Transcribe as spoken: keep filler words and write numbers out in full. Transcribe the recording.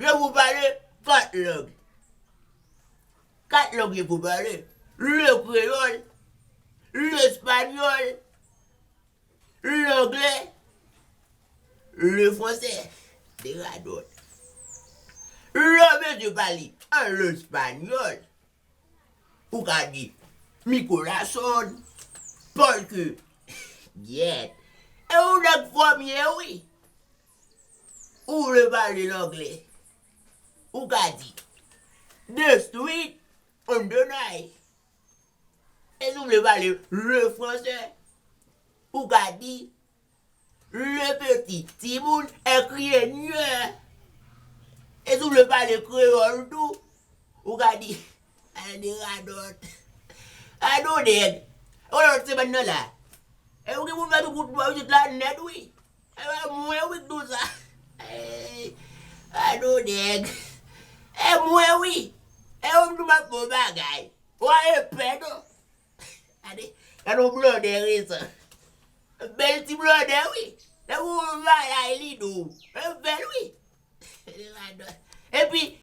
Yo pou pale kat lang. Kat lang yo pou pale. Le kreyòl, le espanyòl, le anglè, le fransè. De radòt. Lè w bezwen pale an le espanyòl, ou ka di mi corazón, porque, gyèt. E ou nèg fòmye, wi. Ou vle pale langlè, ou ka di the sweet on the night. E si w vle pale le fransè, ou ka di le petit timoun è kriye nyè. E si w vle pale kreyòl tou, ou ka di, a de radòt. A de nèg. Ou lòt semèn nan la. E ou gen pou fè tou kout bò isit la nèt, wi. E pa mwen, wi, k di w sa. E, a de nèg. E mwen, wi. E ou m tou m ap fè yon bagay. Ou a epè, non. Gade, gade yon blòdè resan. Bèl ti blòdè, wi. Lè ou bagay li dou. E bèl, wi. Epi,